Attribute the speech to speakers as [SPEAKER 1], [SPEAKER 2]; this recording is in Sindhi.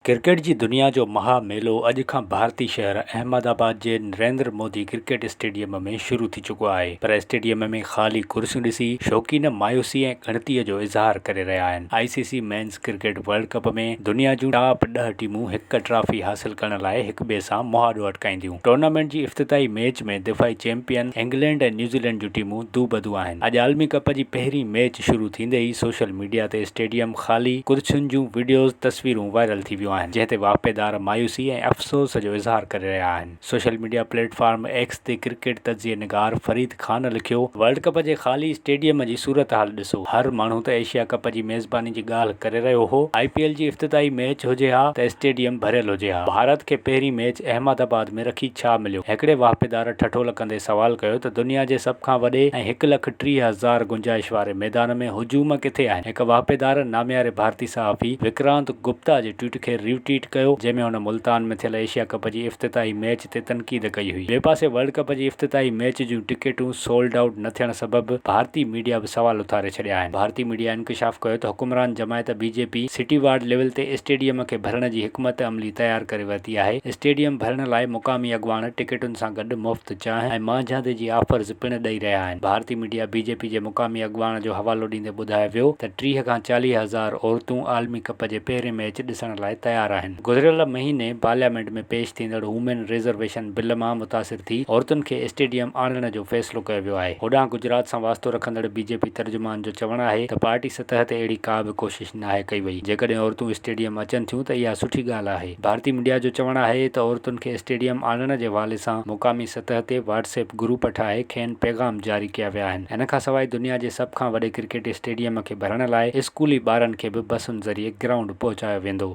[SPEAKER 1] ڪرڪيٽ جي دنيا جو مها ميلو اڄ کان ڀارتي شهر احمد آباد جي نريندر مودي ڪرڪيٽ اسٽيڊيم ۾ شروع ٿي چڪو آهي پر اسٽيڊيم ۾ خالي ڪرسيون ڏسي شوقين مايوسي ۽ ڳڻتي جو اظهار ڪري رهيا آهن. I C C men's cricket world cup ۾ دنيا جون ٽاپ ڏهه ٽيمون هڪ ٽرافي حاصل ڪرڻ لاء هڪ ٻئي سان مهاڏو اٽڪائينديون. ٽورنامينٽ جي افتتاحي ميچ ۾ دفاعي چيمپيئن انگلينڊ ۽ نيوزيلينڊ جون ٽيمون دوبدو آهن. اڄ عالمي ڪپ جي پهرين ميچ شروع ٿيندي ئي سوشل ميڊيا تي اسٽيڊيم خالي ڪرسين جون وڊيوز تصويرون وائرل ٿي ويون آهن جنهن تي واهپيدار مايوسي ۽ افسوس جو اظهار ڪري رهيا آهن. Social media plate form X تي ڪرڪيٽ تجزيي نگار فريد خان لکيو، ورلڊ ڪپ جي خالي اسٽيڊيم جي صورتحال ڏسو، هر ماڻهو ته ايشيا ڪپ جي ميزباني جي ڳالهه ڪري رهيو هو، آء پي ايل جي افتتاحي ميچ هجي ها ته اسٽيڊيم ڀريل هجي ها، ڀارت کي پهرين ميچ احمد آباد ۾ رکي ڇا مليو؟ هڪڙي واهپيدار ٺٺول ڪندي سوال ڪيو ته دنيا جي سڀ کان وڏي ۽ هڪ لک 30,000 گنجائش واري ميدان ۾ هجوم ڪٿي آهن؟ هڪ واهپيدار نامياري ڀارتي صحافي وڪرانت گپتا جي ٽوئيٽ کي ري ٽوئيٽ ڪيو، جنهن ۾ هن ملتان ۾ ٿيل ايشيا ڪپ جي افتتاحي ميچ تي تنقيد ڪئي هئي. ٻئي پاسي ورلڊ ڪپ جي افتتاحي ميچ جون ٽڪيٽون سولڊ آئوٽ نه ٿيڻ سبب ڀارتي ميڊيا به سوال اٿاري ڇڏيا آهن. ڀارتي ميڊيا انڪشاف ڪيو ته حڪمران جماعت B J P city ward level تي اسٽيڊيم کي ڀرڻ جي حڪمت عملي تيار ڪري ورتي آهي. اسٽيڊيم ڀرڻ لاء مقامي اڳواڻ ٽڪيٽن سان گڏ مفت چانهه ۽ مانجهاندي جي آفرز پڻ ڏئي رهيا آهن. ڀارتي ميڊيا بي جي پي جي مقامي اڳواڻ جو حوالو ڏيندي ٻڌايو ويو ته 30 کان 40 هزار عورتون عالمي ڪپ جي پهرين ميچ ڏسڻ لاء تيار آهن. گذريل مهيني پارليامينٽ ۾ پيش ٿيندڙ وومين ريزرويشن بل مان متاثر ٿي عورتن کي اسٽيڊيم آڻڻ جو فيصلو ڪيو ويو آهي. هوڏانهن گجرات سان واسطو رکندڙ بي جي پي ترجمان جو چوڻ آهي ته پارٽي سطح تي اهڙي ڪا به ڪوشش ناهي ڪئي وئي، جيڪڏهن عورتون اسٽيڊيم اچن ٿيون ته اها سٺي ڳالهه آهي. ڀارتي ميڊيا جو چوڻ آهي ته عورتن کي اسٽيڊيم آڻڻ جي حوالي سان مقامي سطح تي واٽس ايپ گروپ ٺاهي کين پيغام جاري ڪيا ويا آهن. ان کانسواء دنيا جي سڀ کان وڏي ڪرڪيٽ اسٽيڊيم کي ڀرڻ لاء اسڪولي ٻارن کي به بسن ذريعي گرائونڊ پهچايو ويندو.